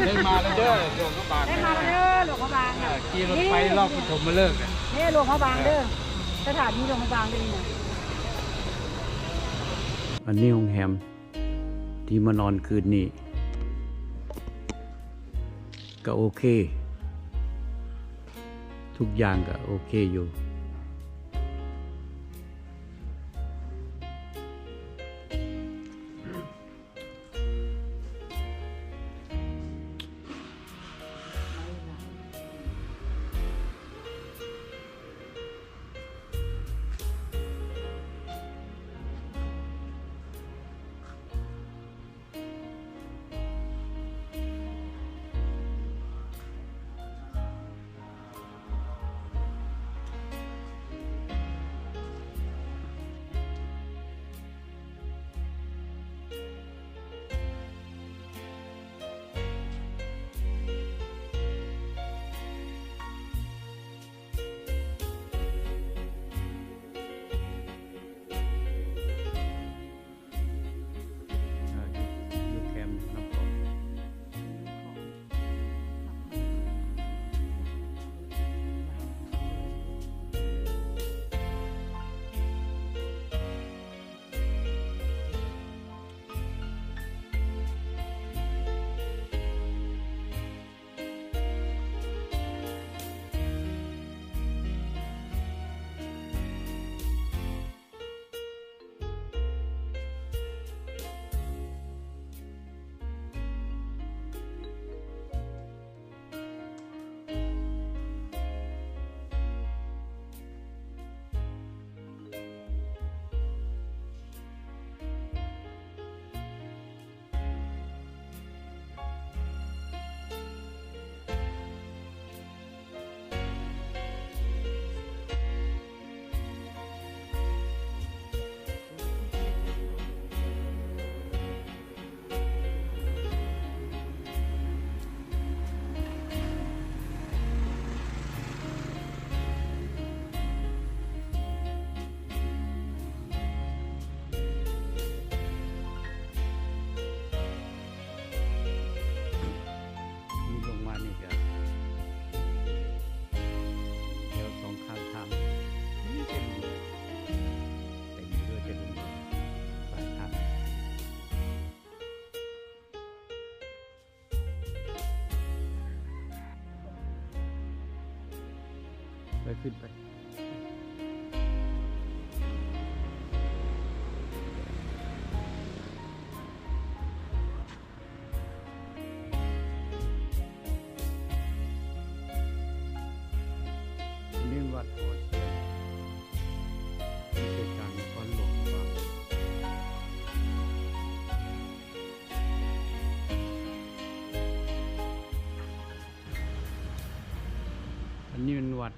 ໄດ້ມາແລ້ວເດີ ຫຼວງພະບາງ ໄດ້ມາແລ້ວເດີ ຫຼວງພະບາງ ເອີ ຂີ່ລົດໄຟລອບປະຖົມມະເລີກ ນີ້ຫຼວງພະບາງເດີ ສະຖານີຫຼວງພະບາງເດີນີ້ນະ. ອັນນີ້ໂຮງແຮມທີ່ມານອນຄືນນີ້ ກະໂອເຄ ທຸກຢ່າງກະໂອເຄຢູ່. ນີ້ລົງມານີ້ກະແຖວສອງຂ້າງທາງ ນີ້ເປັນເຮືອນ ເຕັມເລີຍ ເປັນເຮືອນສາຍທາງ. ໄປ ຂຶ້ນໄປ. ນີ້ວັດຫໍຊຽງ ທີ່ໃຈກາງນະຄອນຫຼວງພະບາງ. ອັນນີ້ແມ່ນວັດ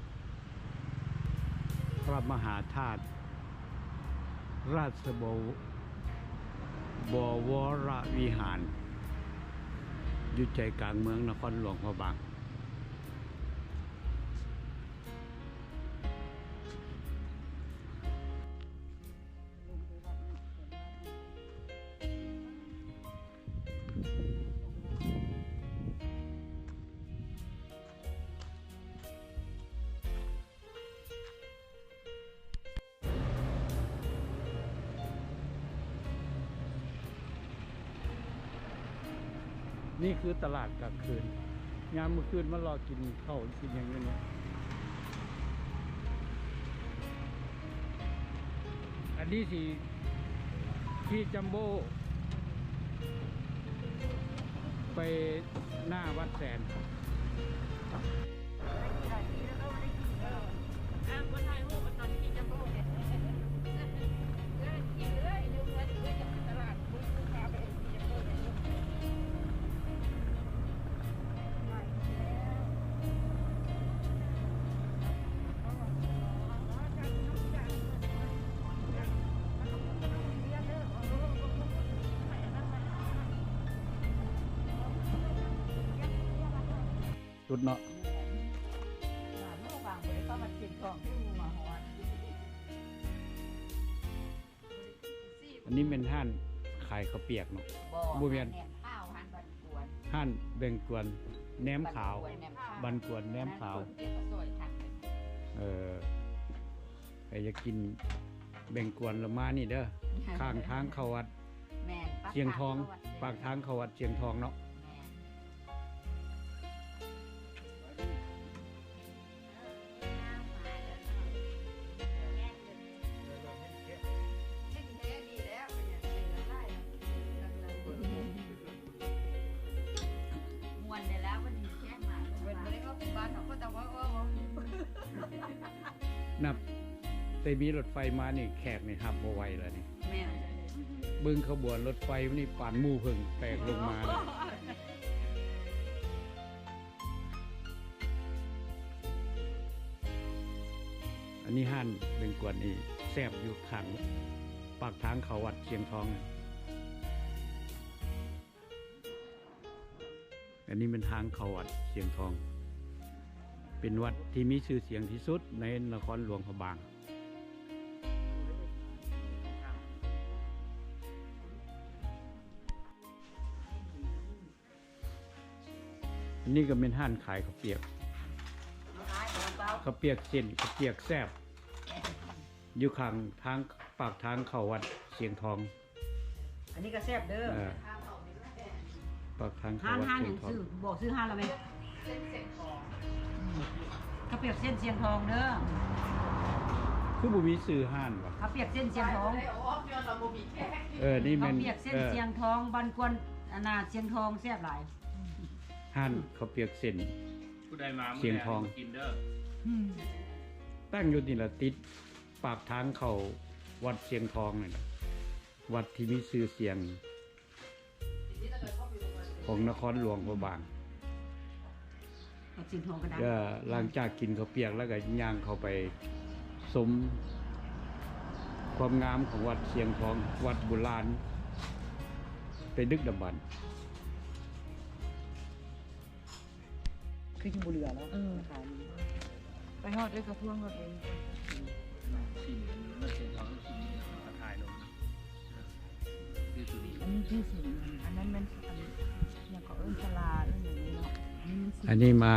ພະມະຫາທາດ ລາຊະບໍ ບໍວໍລະວິຫານ ຢູ່ໃຈກາງເມືອງນະຄອນຫຼວງພະບາງ. ນີ້ຄືຕະຫຼາດກາງຄືນ ຍາມມື້ຄືນມາເລາະກິນເຂົ້າກິນຫຍັງຢູ່ນີ້. ອັນນີ້ຊິຂີ່ຈັມໂບ້ໄປໜ້າວັດແສນ. ສຸດເນາະ. ອັນນີ້ແມ່ນຮ້ານຂາຍເຂົ້າປຽກເນາະ? ບໍ່ ບໍ່ແມ່ນ. ຮ້ານແບງກວນແໜມຂາວ ບ້ານກວນແໜມຂາວ ເອີ ໃຜຢາກກິນແບງກວນລະມານີ້ເດີ ຂ້າງທາງເຂົ້າວັດ ແມ່ນ ປາກທາງເຂົ້າວັດຊຽງທອງເນາະ ແມ່ນ. ມ່ວນແດ່ລະ ວັນນີ້ແຂກມາ ເພິ່ນບໍ່ໄດ້ເວົ້າເປັນບ້ານເຮົາ ເພິ່ນຕ້ອງເວົ້າ ເວົ້າ ເວົ້າ ນັບແຕ່ມີລົດໄຟມານີ້ ແຂກນີ້ຮັບບໍ່ໄຫວແລ້ວນີ້ ແມ່ນ ເບິ່ງຂະບວນລົດໄຟນີ້ ປານໝູ່ເຜິ້ງແຕກລົງມາ. ອັນນີ້ຮ້ານແບງກວນນີ້ແຊບ ຢູ່ຂ້າງປາກທາງເຂົ້າວັດຊຽງທອງ. ອັນນີ້ແມ່ນທາງເຂົ້າວັດຊຽງທອງ ເປັນວັດທີ່ມີຊື່ສຽງທີ່ສຸດໃນນະຄອນຫຼວງພະບາງ. ອັນນີ້ກໍແມ່ນຮ້ານຂາຍເຂົ້າປຽກ ເຂົ້າປຽກເສັ້ນ ເຂົ້າປຽກແຊບ ຢູ່ຂ້າງທາງ ປາກທາງເຂົ້າວັດຊຽງທອງ. ອັນນີ້ກໍແຊບເດີ ເອີ ປາກທາງເຂົ້າວັດຊຽງທອງ. ຮ້ານ ຮ້ານຫຍັງຊື່ ບອກຊື່ຮ້ານລະແມ່? ເສັ້ນຊຽງທອງ ເຂົ້າປຽກເສັ້ນຊຽງທອງເດີ. ຄືບໍ່ມີຊື່ຮ້ານວະ? ເຂົ້າປຽກເສັ້ນຊຽງທອງ ເອີ ນີ້ແມ່ນ ເຂົ້າປຽກເສັ້ນຊຽງທອງ ເອີ ບ້ານກວນ ອັນນ່າ ຊຽງທອງ ແຊບຫຼາຍ. ຮ້ານເຂົ້າປຽກເສັ້ນ ຜູ້ໃດມາມື້ແລງ ຊຽງທອງ ກິນເດີ. ອືມ ຕັ້ງຢູ່ນີ້ລະ ຕິດປາກທາງເຂົ້າວັດຊຽງທອງນີ້ລະ ວັດທີ່ມີຊື່ສຽງຂອງນະຄອນຫຼວງພະບາງ. ວັດຊຽງທອງກໍໄດ້ ເອີ ຫຼັງຈາກກິນເຂົ້າປຽກແລ້ວກໍຍ່າງເຂົ້າໄປຊົມຄວາມງາມຂອງວັດຊຽງທອງ ວັດໂບລານແຕ່ດຶກດຳບັນ. ຄືຊິບໍ່ເຫຼືອແລ້ວ ເອີ ຂາຍນີ້ ໄປຮອດເອີກະພວງໂລດເອງ. ອັນນີ້ທີ່ສິນ ອັນນັ້ນແມ່ນ ອັນຫຍັງກໍເອີ້ນສະຫຼາ ເອີ້ນຫຍັງນີ້ເນາະ. ອັນນີ້ມາ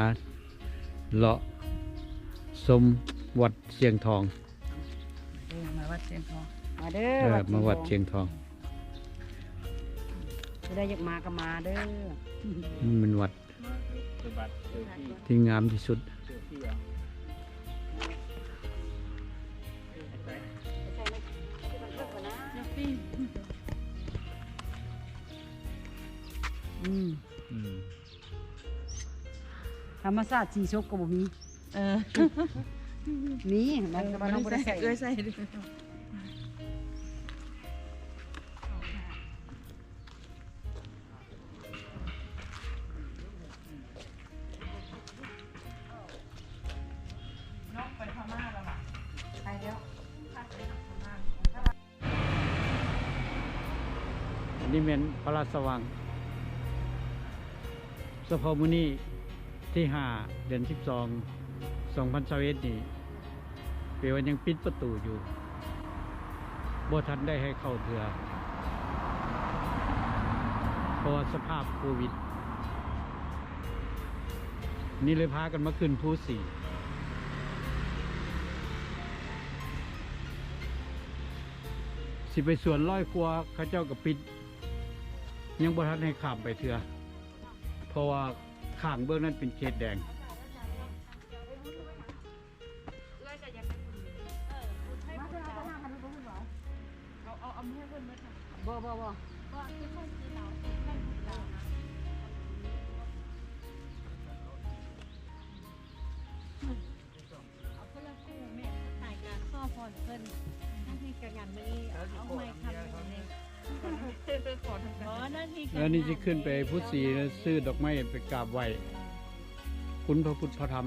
ເລາະຊົມວັດຊຽງທອງ ເອີ ມາວັດຊຽງທອງ ມາເດີ ເອີ ມາວັດຊຽງທອງ ຜູ້ໃດຢາກມາກໍມາເດີ. ມັນວັດ ທີ່ງາມທີ່ສຸດ. ອືມ ອືມ ທຳມະຊາດສີສົບກໍບໍ່ມີ. ເອີ ມີ ແຕ່ວ່ານ້ອງບໍ່ໄດ້ໃສ່ ເອື້ອຍໃສ່. ນ້ອງໄປພະມ້າແລ້ວຫວາ? ໄປແລ້ວ. ອັນນີ້ແມ່ນພະລາຊະວັງ ສະເພາະມື້ນີ້ ທີຫ້າ ເດືອນສິບສອງ ສອງພັນຊາວເອັດນີ້ ແປວ່າຍັງປິດປະຕູຢູ່ ບໍ່ທັນໄດ້ໃຫ້ເຂົ້າເທື່ອ ເພາະວ່າສະພາບໂຄວິດ. ນີ້ເລີຍພາກັນມາຂຶ້ນພູສີ ຊິໄປສວນຮ້ອຍຄົວ ເຂົາເຈົ້າກໍປິດ ຍັງບໍ່ທັນໃຫ້ຂ້າມໄປເທື່ອ ເພາະວ່າຂ້າງເບື້ອງນັ້ນເປັນເຂດແດງ. ເອື້ອຍກໍຢາກໄດ້ບຸນ ເອີ ບຸນໃຫ້ບຸນເຈົ້າ ເອົາ ເອົາ ເອົາມາໃຫ້ເພິ່ນເບິດນະ. ບໍ່ ບໍ່ ບໍ່ ບໍ່ ຄືເພິ່ນກິນເອົາ ເພິ່ນເອົາບຸນເຈົ້ານະ. ເອົາຄົນລະຄູ່ແມ່ ຂາຍການຂໍພອນເພິ່ນ ໜ້າທີ່ການງານມື້ນີ້ເອົາໃໝ່ຄຳໜຶ່ງເດ້. ແລ້ວນີ້ຊິຂຶ້ນໄປພູສີ ຊື້ດອກໄມ້ໄປກາບໄຫວ້ຄຸນພະພຸດພະທຳ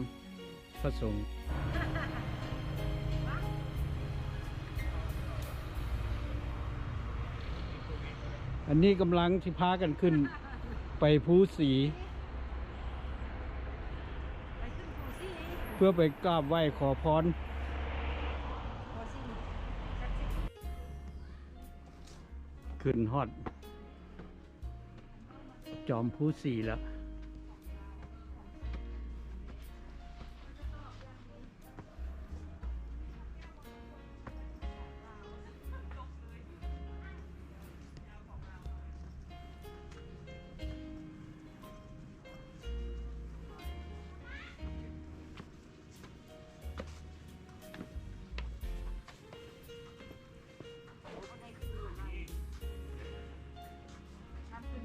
ພະສົງ. ອັນນີ້ກຳລັງຊິພາກັນຂຶ້ນໄປພູສີ ເພື່ອໄປກາບໄຫວ້ຂໍພອນ. ຂຶ້ນຮອດ ຈອມພູສີແລ້ວ.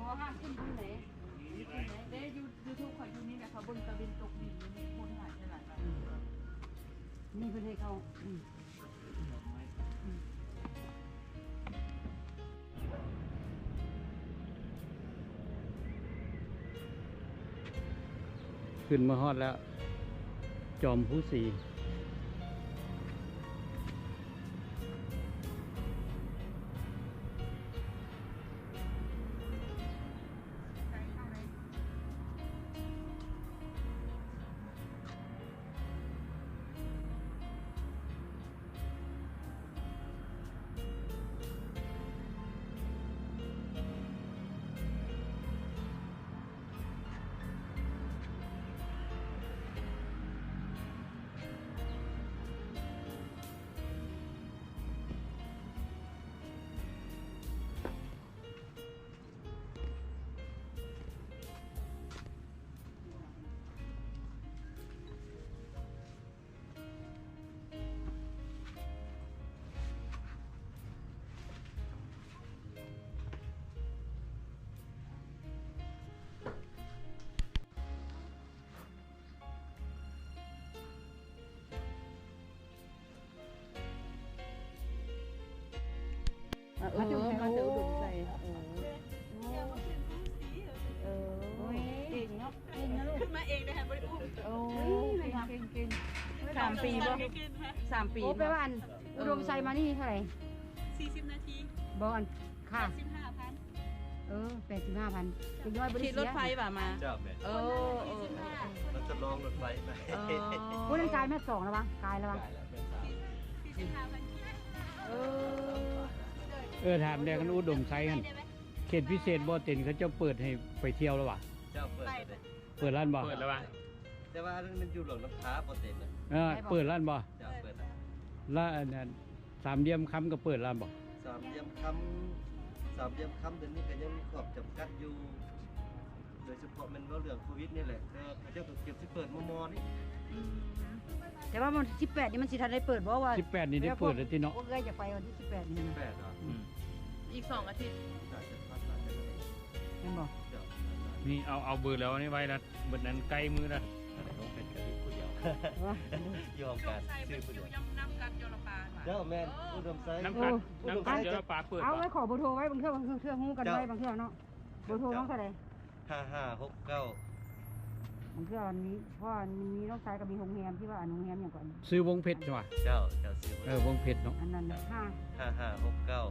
ບໍ່ ຫ້າມຂຶ້ນທາງໃດ ເດ້ ຢູທູບຂ້ອຍຢູ່ນີ້ແຫຼະ ເຂົາເບິ່ງຕາເວັນຕົກດິນຢູ່ນີ້ ຄົນຫຼາຍຫຼາຍ ອືມ ນີ້ເພິ່ນໃຫ້ເຂົ້າ ອືມ ອືມ ຂຶ້ນມາຮອດແລ້ວ ຈອມພູສີ. ເອີ ມາແຕ່ອຸດົມໄຊ ເອີ ເອີ ເກັ່ງເນາະ ເກັ່ງນະລູກ ຂຶ້ນມາເອງໄດ້ ບໍ່ໄດ້ອຸ້ມ ໂອ້ ເກັ່ງໆ ສາມປີບໍ່ ສາມປີ ໂອ້ ແປວ່າອັນ ອຸດົມໄຊມານີ້ເທົ່າໃດ ສີ່ສິບນາທີ ບໍ່ ອັນ ຄ່າ ແປດສິບຫ້າພັນ ເອີ ແປດສິບຫ້າພັນ ເດັກນ້ອຍບໍ່ໄດ້ເສຍ ຂີ່ລົດໄຟວ່າມາ ເຈົ້າ ແມ່ນ ເອີ ເອີ ເອີ ລົດຈຳລອງລົດໄຟໄປ ເອີ ໂອ້ ນັ້ນກາຍແມ່ນສອງແລ້ວວະ ກາຍແລ້ວວະ ກາຍແລ້ວ ແມ່ນສາມ ສີ່ສິບຫ້າພັນກີບ ເອີ ເອີ ຖາມແດ່ ຄັນອຸດົມໄຊຫັ້ນ ເຂດພິເສດບໍ່ເຕັນ ເຂົາເຈົ້າເປີດໃຫ້ໄປທ່ຽວແລ້ວວະ ເຈົ້າ ເປີດແລ້ວເດ້ ເປີດແລ້ວບໍ່ ເປີດແລ້ວວະ ແຕ່ວ່າອັນນັ້ນມັນຢູ່ຫຼວງນ້ຳທາບໍ່ເຕັນນະ ເອີ ເປີດແລ້ວບໍ່ ເຈົ້າ ເປີດແລ້ວ ລະອັນນັ້ນ ສາມຫຼ່ຽມຄຳກໍເປີດແລ້ວບໍ່? ສາມຫຼ່ຽມຄຳ ສາມຫຼ່ຽມຄຳດຽວນີ້ກໍຍັງມີຂອບຈຳກັດຢູ່ ໂດຍສະເພາະແມ່ນເວົ້າເລື່ອງໂຄວິດນີ້ແຫຼະ ແຕ່ເຂົາເຈົ້າກໍເກືອບຊິເປີດມໍ່ໆນີ້ ອືມ ແຕ່ວ່າວັນທີສິບແປດນີ້ມັນຊິທັນໄດ້ເປີດບໍ່ວ່າ ສິບແປດນີ້ໄດ້ເປີດແລ້ວຕິເນາະ ພວກເອື້ອຍຢາກໄປວັນທີສິບແປດນີ້ນະ ສິບແປດເນາະ ອືມ ອືມ ອີກສອງອາທິດ ໜ້າຈະທັນ ໜ້າຈະທັນ ແມ່ນບໍ່? ເຈົ້າ ນີ້ເອົາ ເອົາເບີແລ້ວນີ້ໄວ້ນະ ເບິດນັ້ນໃກ້ມື້ລະ ອັນນັ້ນຕ້ອງເປັນກະຕິກຜູ້ດຽວ ຢູ່ຫ້ອງການ ຊື່ຜູ້ດຽວ ນຳກັດ ເຈົ້າແມ່ນ ອຸດົມໄຊ ນຳກັດ ອຸດົມໄຊ ນຳກັດ ເຈົ້າລະປາເປີດ ເອົາໄວ້ ຂໍເບີໂທໄວ້ ບາງເທື່ອ ບາງເທື່ອ ເທື່ອຮູ້ກັນໄວ້ ບາງເທື່ອເນາະ ເບີໂທເຮົາເທົ່າໃດ? ຫ້າຫ້າຫົກເກົ້າ ບາງເທື່ອມັນມີ ເພາະວ່າມັນມີນ້ອງຊາຍກໍມີໂຮງແຮມ ທີ່ວ່າ ອັນ ໂຮງແຮມຫຍັງເກາະ ຊື່ວົງເພັດ ໃຊ່ບໍ່? ເຈົ້າ ເຈົ້າ ຊື່ວົງເພັດ ເຈົ້າ ເຈົ້າ ເຈົ້າ ເຈົ້າ ອັນນັ້ນນະ ຫ້າ ຫ້າຫ້າຫົກເກົ້າ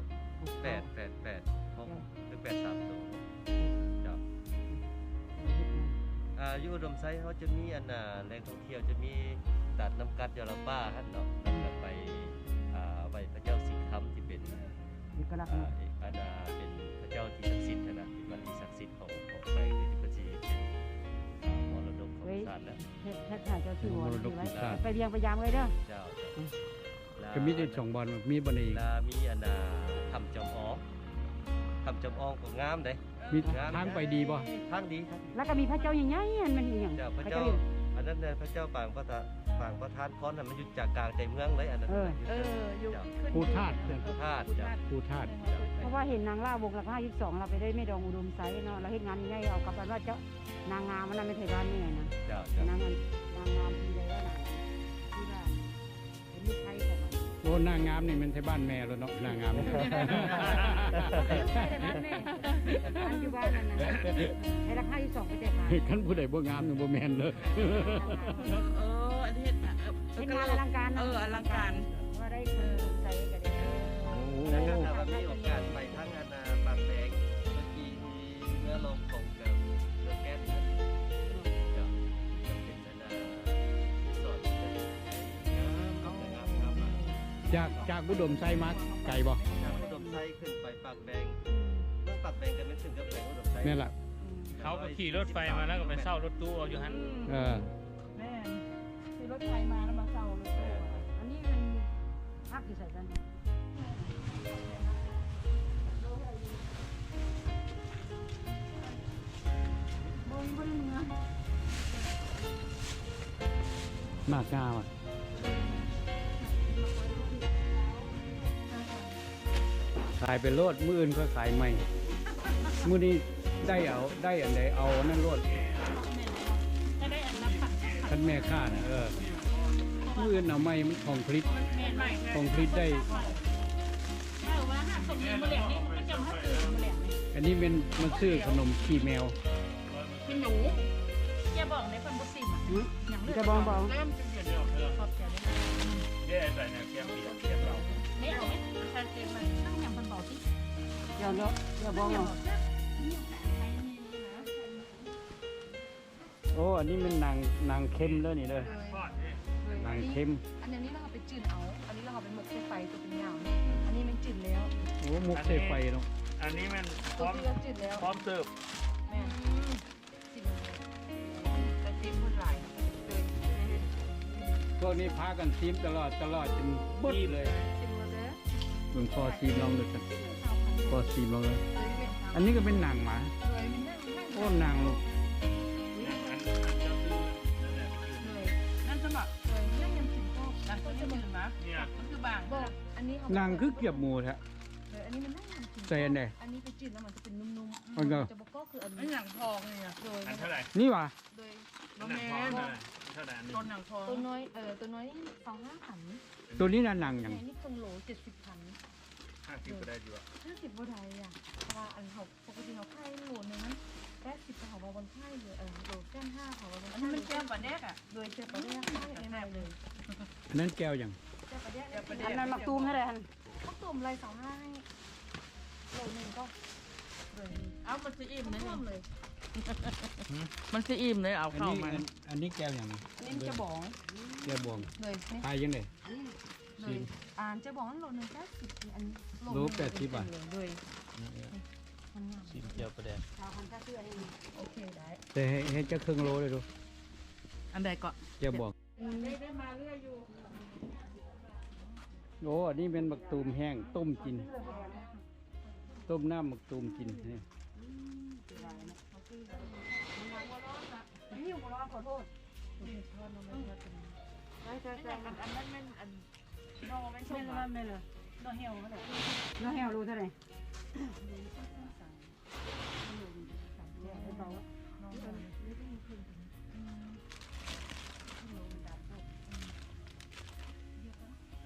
ແປດແປດແປດ ຫົກ ຫຼື ແປດສາມໂຕ ເຈົ້າ ອ່າ ຢູ່ອຸດົມໄຊເຮົາຈະມີ ອັນ ອ່າ ແຫຼ່ງທ່ອງທ່ຽວ ຈະມີຕາດນ້ຳກັດ ຢໍລະປາຫັ້ນເນາະ ແລ້ວກໍໄປ ອ່າ ໄຫວ້ພະເຈົ້າສິງຄຳ ທີ່ເປັນ ເອກະລັກ ອ່າ ເນາະ ອັນ ອ່າ ເປັນພະເຈົ້າທີ່ສັກສິດຫັ້ນນະ ເປັນວັດທີ່ສັກສິດຂອງ ຂອງແຂວງ ທີ່ເພິ່ນຊິເປັນ ອ່າ ມໍລະດົກຂອງຊາດແລ້ວ ເຮັດ ເຮັດໃຫ້ເຈົ້າຊື່ ມໍລະດົກຂອງຊາດ ໄປວຽງໄປຢາມເອີຍເດີ ເຈົ້າ ເຈົ້າ ອືມ ແລ້ວ ກໍມີແຕ່ສອງບ່ອນ ມີບ່ອນໃດອີກ? ແລ້ວມີອັນນ່າ ຖ້ຳຈອມອອງ ຖ້ຳຈອມອອງກໍງາມເດ້ ມີ ງາມ ທາງໄປດີບໍ່? ທາງດີ ທາງດີ ແລ້ວກໍມີພະເຈົ້າໃຫຍ່ໆ ອັນນັ້ນແມ່ນອີ່ຫຍັງ? ເຈົ້າ ພະເຈົ້າ ພະເຈົ້າ ອັນນັ້ນແຫຼະ ພະເຈົ້າປາງປະທະ ປາງປະທານພອນ ມັນຢູ່ຈາກກາງໃຈເມືອງເລີຍ ອັນນັ້ນ ເອີ ເອີ ຢູ່ ເຈົ້າ ພູທາດ ພູທາດ ເຈົ້າ ພູທາດ ເຈົ້າ ເພາະວ່າເຫັນນາງຫຼ້າວົງຫຼັກຫ້າສິບສອງ ລາວໄປໄດ້ແມ່ດອງອຸດົມໄຊເນາະ ລາວເຮັດງານໃຫຍ່ ເອົາກັບ ອັນວ່າເຈົ້າ ນາງງາມອັນນັ້ນແມ່ນໄທບ້ານແມ່ນະ ເຈົ້າ ເຈົ້າ ນາງງາມ ນາງງາມທີ່ໃດວ່ານາງ ທີ່ວ່າ ເປັນລູກໄຊຂອງມັນ ໂອ້ ນາງງາມນີ້ແມ່ນໄທບ້ານແມ່ໂລດເນາະ ນາງງາມນີ້ ອັນຢູ່ບ້ານນັ້ນນະ ໃຫ້ລາຄາຢູ່ສອງໄປແຈກມາ ຄັນຜູ້ໃດບໍ່ງາມນີ້ບໍ່ແມ່ນເດີ ເອີ ອັນເຮັດ ເຮັດງານອະລັງການເນາະ ເອີ ອະລັງການ ວ່າໄດ້ຄົນໃສ່ກໍໄດ້ ໂອ້ ແລ້ວກໍຖ້າວ່າມີໂອກາດໄປທາງອັນ ອ່າ ປາກແບງ ເມື່ອກີ້ທີ່ເມືອລອງຂອງກັບເຮືອແກັດນະ ເຈົ້າ ເປັນ ຈາກ ຈາກອຸດົມໄຊມາໄກບໍ່? ຈາກອຸດົມໄຊຂຶ້ນໄປປາກແບງ ເມືອງປາກແບງກໍແມ່ນຂຶ້ນກັບແຂວງອຸດົມໄຊ ແມ່ນລະ ອືມ ເຂົາກໍຂີ່ລົດໄຟມາແລ້ວກໍໄປເຊົ່າລົດຕູ້ເອົາຢູ່ຫັ້ນ. ເອີ ແມ່ນ ຂີ່ລົດໄຟມາແລ້ວມາເຊົ່າລົດຕູ້. ອັນນີ້ມັນພັກຢູ່ໃສກັນ? ບໍ່ ບໍ່ໄດ້ເມືອ. ໝາກງາວະ ຂາຍໄປໂລດ, ມື້ອື່ນຄ່ອຍຂາຍໃໝ່. ມື້ນີ້ໄດ້ເອົາ ໄດ້ອັນໃດເອົາອັນນັ້ນໂລດ. ຄັນແມ່ຄ້ານະ ເອີ ມື້ອື່ນເອົາໃໝ່, ມັນຂອງຜະລິດ ຂອງຜະລິດໄດ້. ອັນນີ້ແມ່ນມາຊື້ຂະໜົມຂີ້ແມວ. ກິນໜູ ຢ່າບອກໃນເພິ່ນບໍ່ຊິມອະ. ຫືມ? ຢ່າບອກ ບອກ ຂອບໃຈເດີ. ເດ້ໃສ່ແນວແກງເບຍ ແກງເຫຼົ້າ ນີ້ ອັນນີ້ ໃສ່ເຕັມມັນ ຕ້ອງຫຍັງເພິ່ນບອກຕິ. ຢ່າເນາະ ຢ່າບອກເນາະ. ໂອ້ ອັນນີ້ແມ່ນໜັງ ໜັງເຄັມເດີນີ້ເດີ. ໂດຍ ໂດຍ ໜັງເຄັມ. ອັນນີ້ ອັນນີ້ລະເຮົາໄປຈືນເອົາ, ອັນນີ້ລະເຮົາໄປໝົກໃສ່ໄຟຕົວເປັນຫຍາວນີ້. ອັນນີ້ແມ່ນຈືນແລ້ວ. ໂອ້ ໝົກໃສ່ໄຟເນາະ. ອັນນີ້ແມ່ນ ຕົວທີ່ວ່າຈືນແລ້ວ ພ້ອມເສີບ. ແມ່ນ. ຊິມ ແຕ່ຊິມເພິ່ນຫຼາຍເລີຍ. ພວກນີ້ພາກັນຊິມຕະຫຼອດ ຕະຫຼອດຈົນເບິດເລີຍ. ຊິມເບິ່ງເດີ. ເບິ່ງ ຂໍຊີມລອງເດີຊັ້ນ. ຂໍຊີມລອງເດີ. ອັນນີ້ກໍເປັນໜັງໝາ. ໂດຍ ແມ່ນໜັງ ໜັງ. ໂອ້ ໜັງລູກ. ໂດຍ ນັ້ນສະໝັກ. ໂດຍ ຍັງ ຍັງກິນກໍ ໜັງກໍຍັງຢູ່ມາ. ມັນຄືບາງ. ອັນນີ້ເຮົາ ໜັງຄືກຽບໝູແທ້. ໂດຍ ອັນນີ້ມັນໜັງກິນ ໃສ່ອັນໃດ? ອັນນີ້ໄປຈືນແລ້ວມັນຈະເປັນນຸ້ມໆ. ມັນຈະບໍ່ກໍຄືອັນ ອັນໜັງທອງນີ້ນະ. ໂດຍ ອັນເທົ່າໃດ? ນີ້ຫວາ? ໂດຍ ບໍ່ແມ່ນ ເທົ່າໃດ? ຕົວໜັງທອງ ຕົວໜັງທອງ ຕົວນ້ອຍ ເອີ ຕົວນ້ອຍນີ້ຊາວຫ້າພັນ. ຕົວນີ້ນະ ໜັງຫຍັງ? ນີ້ເຄິ່ງໂລ ເຈັດສິບພັນ. ຫ້າສິບບໍ່ໄດ້ຢູ່ອະ? ຫ້າສິບບໍ່ໄດ້ອະ ເພາະວ່າອັນເຮົາ ປົກກະຕິເຮົາຂາຍໂລໜຶ່ງແປດສິບ ເຂົາວ່າບໍ່ຂາຍເລີຍ. ເອີ ໂລແສນຫ້າ ເຂົາວ່າບໍ່ຂາຍ. ອັນນີ້ມັນແຈ່ວປາແດກອະ. ໂດຍ ແຈ່ວປາແດກ ແຊບເລີຍ. ອັນນັ້ນແຈ່ວຫຍັງ? ແຈ່ວປາແດກ. ອັນນັ້ນໝາກຕູມເທົ່າໃດຫັ້ນ? ໝາກຕູມໄລ່ຊາວຫ້າ ໂລໜຶ່ງກໍ ເອົາ ມັນຊິອີ່ມເລີຍ ມັນຊິອີ່ມເລີຍ. ເອົາເຂົ້າມາ. ອັນນີ້ແຈ່ວຫຍັງ? ອັນນີ້ແຈ່ວບອງ. ແຈ່ວບອງ. ໂດຍ ຂາຍຈັ່ງໃດ? ໂດຍ ອັນແຈ່ວບອງໂລໜຶ່ງແປດສິບ. ອັນນີ້ໂລແປດສິບບາດ. ໂດຍ ຊິມແຈ່ວປາແດກ. ໂອເຄ ໄດ້. ແຕ່ໃຫ້ ໃຫ້ຈັກເຄິ່ງໂລເດີດູ. ອັນໃດເກາະ? ແຈ່ວບອງ. ໂອ້ ອັນນີ້ແມ່ນໝາກຕູມແຫ້ງ ຕົ້ມກິນ ຕົ້ມນ້ຳໝາກຕູມກິນ. ນີ້ ອັນນັ້ນແມ່ນອັນ ໜໍ່ແມ່ນສົ້ມຫວາ? ແມ່ນແລ້ວ ໜໍ່ແຫ້ວຫັ້ນແຫຼະ. ໜໍ່ແຫ້ວໂລເທົ່າໃດ? ເ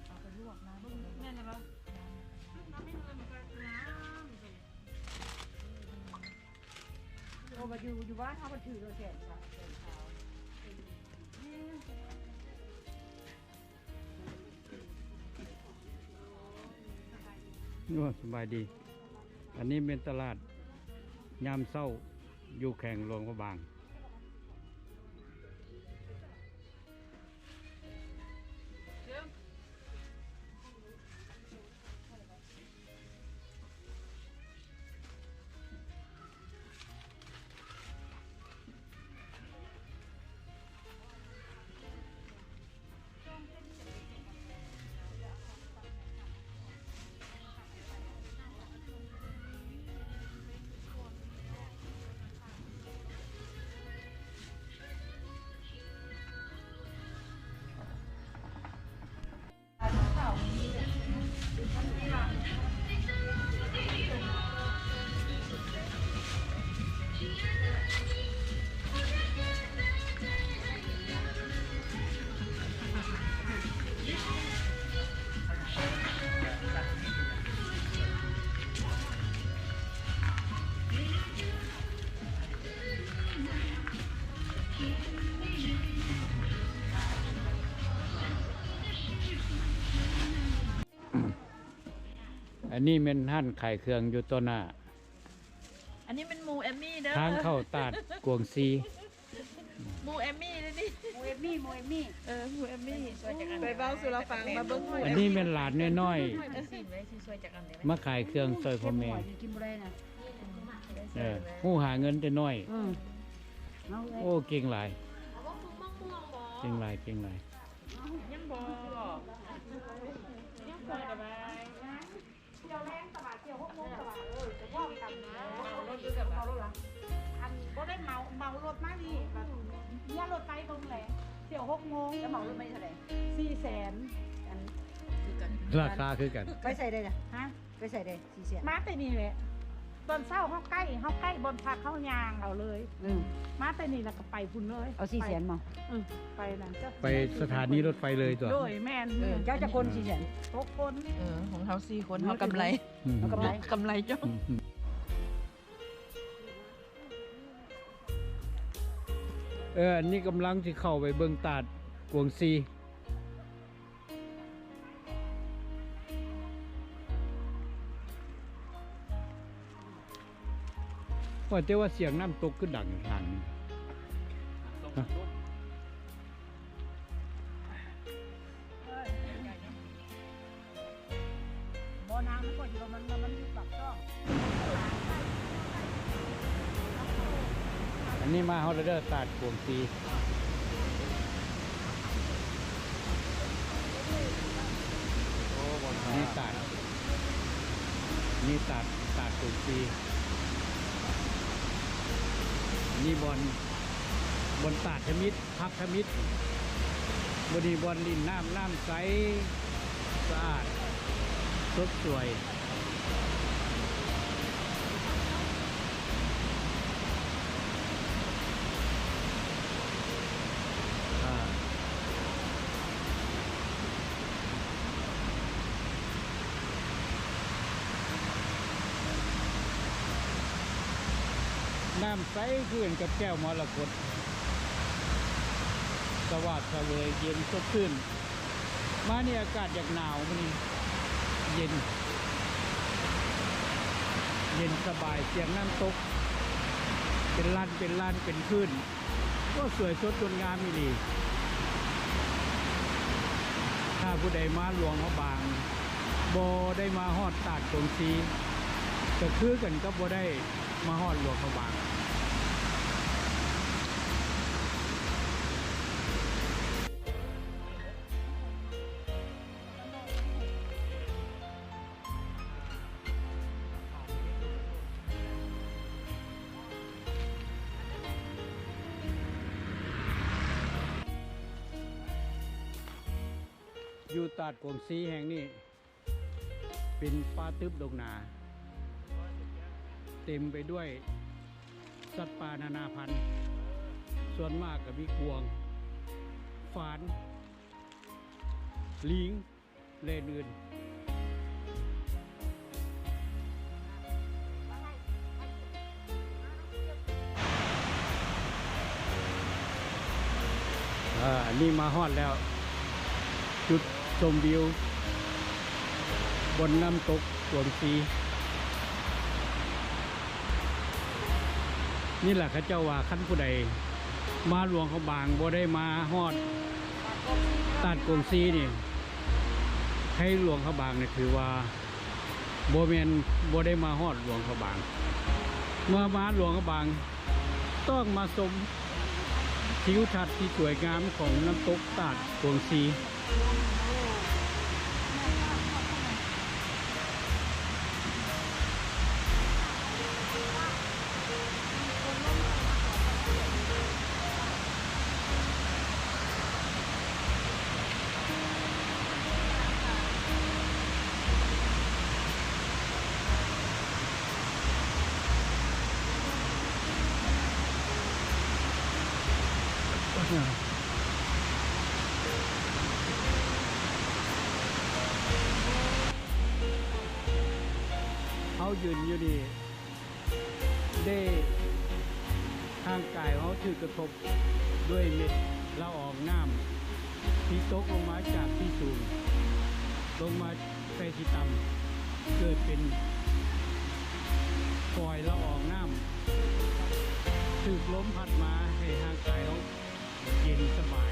ອົາໄປລວກນະ. ແມ່ນແລ້ວບໍ່? ໂອ້ ມາຢູ່ ຢູ່ບ້ານເຮົາມັນຖືກແສນສາມ ແສນຊາວ. ໂອ້ ສະບາຍດີ. ອັນນີ້ແມ່ນຕະຫຼາດຍາມເຊົ້າຢູ່ແຂວງຫຼວງພະບາງ. ອັນນີ້ແມ່ນຮ້ານຂາຍເຄື່ອງຢູ່ຕໍ່ໜ້າ. ອັນນີ້ແມ່ນໝູແອມມີເດີ. ທາງເຂົ້າຕາດກວງຊີ. ໝູແອມມີເດ້ນີ້. ໝູແອມມີ ໝູແອມມີ. ເອີ ໝູແອມມີ. ໄປເວົ້າສູ່ລາວຟັງ ມາເບິ່ງໝູ. ອັນນີ້ແມ່ນຫຼານນ້ອຍໆ ມາຂາຍເຄື່ອງຊ່ອຍພໍ່ແມ່. ກິນບໍ່ໄດ້ນະ. ເອີ ຮູ້ຫາເງິນແຕ່ນ້ອຍ. ອືມ ເອົາເລີຍ. ໂອ້ ເກັ່ງຫຼາຍ ເກັ່ງຫຼາຍ ເກັ່ງຫຼາຍ. ຍັງບໍ່ ຍັງບໍ່ສະບາຍ. ທ່ຽວແລງຕະຫຼາດ ທ່ຽວຫົກໂມງຕະຫຼາດ ເອີ ຈະພ້ອມກັນນະ. ເອົາລົດຢູ່ໃສ? ເອົາລົດລະ ອັນ ບໍ່ໄດ້ເໝົາ ເໝົາລົດມານີ້ ແບບເມຍລົດໄປເບິ່ງແຫຼະ. ທ່ຽວຫົກໂມງ ແລ້ວເໝົາລົດມາເທົ່າໃດ? ສີ່ແສນ. ອັນ ຄືກັນ ລາຄາຄືກັນ. ໄປໃສໄດ້ລະ? ຮະ? ໄປໃສໄດ້ສີ່ແສນ? ມາແຕ່ນີ້ແຫຼະ ຕອນເຊົ້າເຮົາໃກ້ ເຮົາໃກ້ບ່ອນພັກ ເຮົາຍ່າງເອົາເລີຍ. ອືມ ມາແຕ່ນີ້ແລ້ວກໍໄປພຸ້ນເລີຍ. ເອົາສີ່ແສນບໍ່? ອືມ ໄປນັ້ນ ໄປສະຖານີລົດໄຟເລີຍຕົວະ? ໂດຍ ແມ່ນ. ເອີ ເຈົ້າຈັກຄົນ? ສີ່ແສນ ຫົກຄົນ. ເອີ ຂອງເຮົາສີ່ຄົນ ເຮົາກຳໄລ ອືມ ເຮົາກຳໄລ ກຳໄລຈ້ອງ. ອືມ ເອີ ອັນນີ້ກຳລັງຊິເຂົ້າໄປເບິ່ງຕາດກວງຊີ. ວ່າແຕ່ວ່າສຽງນ້ຳຕົກຄືດັງທາງນີ້. ບໍ່ນາງມັນກໍຢູ່ ມັນ ມັນຢູ່ປາກຊ່ອງ. ອັນນີ້ມາຮອດແລ້ວເດີ ຕາດກວງຊີ. ນີ້ຕາດ ນີ້ຕາດ ຕາດກວງຊີ. ນີ້ບ່ອນ ບ່ອນຕາດທຳອິດ ພັກທຳອິດ. ມື້ນີ້ບ່ອນຫຼິ້ນນ້ຳ ນ້ຳໃສ ສະອາດ ສົດສວຍ. ນ້ຳໃສຄືກັນກັບແກ້ວມໍລະກົດ ສະຫວາດສະເຫວີຍ ເຢັນສົດຊື່ນ. ມານີ້ອາກາດຢາກໜາວ ມື້ນີ້ເຢັນ ເຢັນສະບາຍ. ສຽງນ້ຳຕົກເປັນລານ ເປັນລານ ເປັນຄື້ນ. ໂອ້ ສວຍສົດງົດງາມອີ່ຫຼີ. ຖ້າຜູ້ໃດມາຫຼວງພະບາງ ບໍ່ໄດ້ມາຮອດຕາດກົງຊີ ກະຄືກັນກັບບໍ່ໄດ້ມາຮອດຫຼວງພະບາງ. ຢູ່ຕາດກວງຊີແຫ່ງນີ້ ເປັນປ່າຕຶບດົງໜາ ເຕັມໄປດ້ວຍສັດປ່ານານາພັນ, ສ່ວນມາກກະມີກວາງ, ຟານ, ລີງ ແລະອື່ນໆ. ອາ ອັນນີ້ມາຮອດແລ້ວ ຈຸດຊົມວິວ ບ່ອນນ້ຳຕົກກວງຊີ. ນີ້ແຫຼະ ເຂົາເຈົ້າວ່າຄັນຜູ້ໃດມາຫຼວງພະບາງ ບໍ່ໄດ້ມາຮອດຕາດກົງຊີນີ້ ໃນຫຼວງພະບາງນີ້ ຖືວ່າບໍ່ແມ່ນ ບໍ່ໄດ້ມາຮອດຫຼວງພະບາງ. ເມື່ອມາຫຼວງພະບາງ ຕ້ອງມາຊົມທິວທັດທີ່ສວຍງາມຂອງນ້ຳຕົກຕາດກວງຊີ. ເຮົາຢືນຢູ່ນີ້ ໄດ້ ຮ່າງກາຍເຮົາຖືກກະທົບດ້ວຍເມັດລະອອງນ້ຳທີ່ຕົກລົງມາຈາກທີ່ສູງ ລົງມາໃສ່ທີ່ຕ່ຳ ເກີດເປັນຝອຍລະອອງນ້ຳ ຖືກລົມພັດມາໃຫ້ຮ່າງກາຍເຮົາເຢັນສະບາຍ.